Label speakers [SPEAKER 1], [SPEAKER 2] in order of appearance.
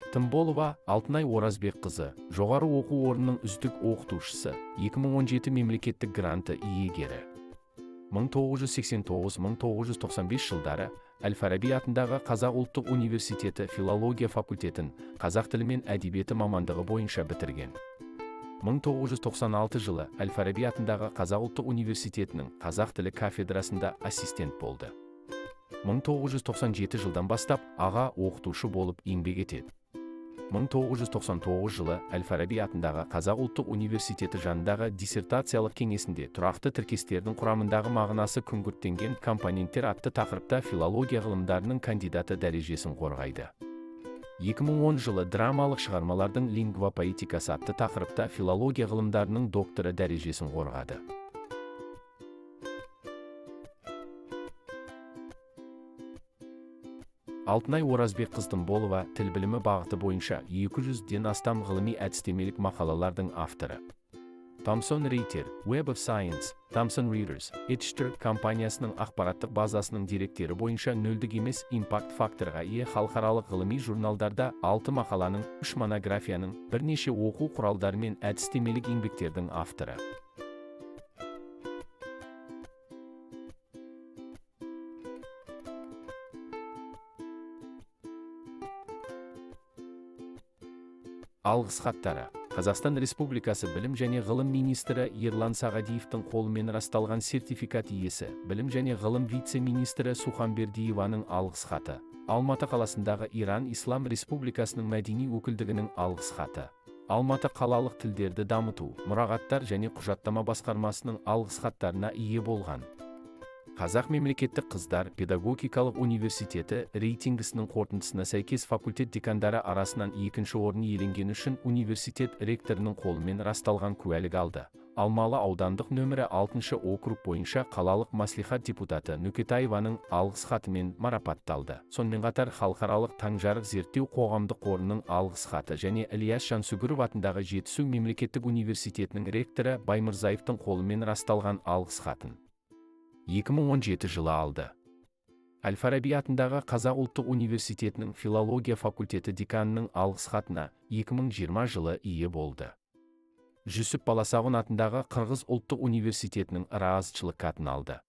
[SPEAKER 1] Тымболова Алтынай Оразбекқызы, жоғары оқу орнының үздік оқытушысы, 2017 мемлекеттік гранты иегері. 1989-1995 жылдары Әл-Фараби атындағы Қазақ ұлттық университеті филология факультетін қазақ тілі мен әдебиеті мамандығы бойынша бітірген. 1996 жылы Әл-Фараби атындағы Қазақ ұлттық университетінің қазақ тілі кафедрасында ассистент болды. 1997 жылдан бастап аға оқытушы болып еңбек етеді. 1999 жылы Әл-Фараби атындағы Қазақ ұлттық университеті жанындағы диссертациялық кеңесінде тұрақты тіркестердің құрамындағы мағынасы күңгірттенген компоненттер атты тақырыпта филология ғылымдарының кандидаты дәрежесін қорғайды. 2010 жылы драмалық шығармалардың лингвопоэтикасы атты тақырыпта филология ғылымдарының докторы дәрежесін қорғады. Алтынай Оразбекқызы Тымболова тіл білімі бағыты бойынша 200-ден астам ғылыми әдістемелік мақалалардың авторы. Thomson Reuters, Web of Science, Thomson Reuters, Etcher компаниясының ақпараттық базасының деректері бойынша нөлдік емес импакт факторға ие халықаралық ғылыми журналдарда 6 мақаланың, 3 монографияның, бірнеше оқу құралдары мен әдістемелік еңбектердің авторы. Алғыс хаттары. Қазақстан Республикасы Білім және ғылым министрі Ерлан Сағадиевтің қолымен расталған сертификат иесі, Білім және ғылым вице-министрі Суханбердиеваның алғыс хаты, Алматы қаласындағы Иран Ислам Республикасының мәдени өкілдігінің алғыс хаты, Алматы қалалық тілдерді дамыту, мұрағаттар және құжаттама басқармасының алғыс хаттарына ие болған. Қазақ мемлекеттік қыздар педагогикалық университеті рейтингісінің қорытындысына сәйкес факультет декандары арасынан екінші орын иеленгені үшін университет ректорының қолымен расталған куәлік алды. Алмалы аудандық нөмірі 6 округ бойынша қалалық мәслихат депутаты Нүкетаеваның алғыс хатымен марапатталды. Сонымен қатар халықаралық Таңжарық зерттеу қоғамдық қорының алғыс хаты және Ілияс Жансүгіров атындағы Жетісу мемлекеттік университетінің ректоры Баймырзаевтың қолымен расталған алғыс хатын 2017 жылы алды. Әл-Фараби атындағы Қазақ ұлттық университетінің филология факультеті деканының алғыс хатына 2020 жылы ие болды. Жүсіп Баласағұн атындағы Қырғыз ұлттық университетінің разышылық хатын алды.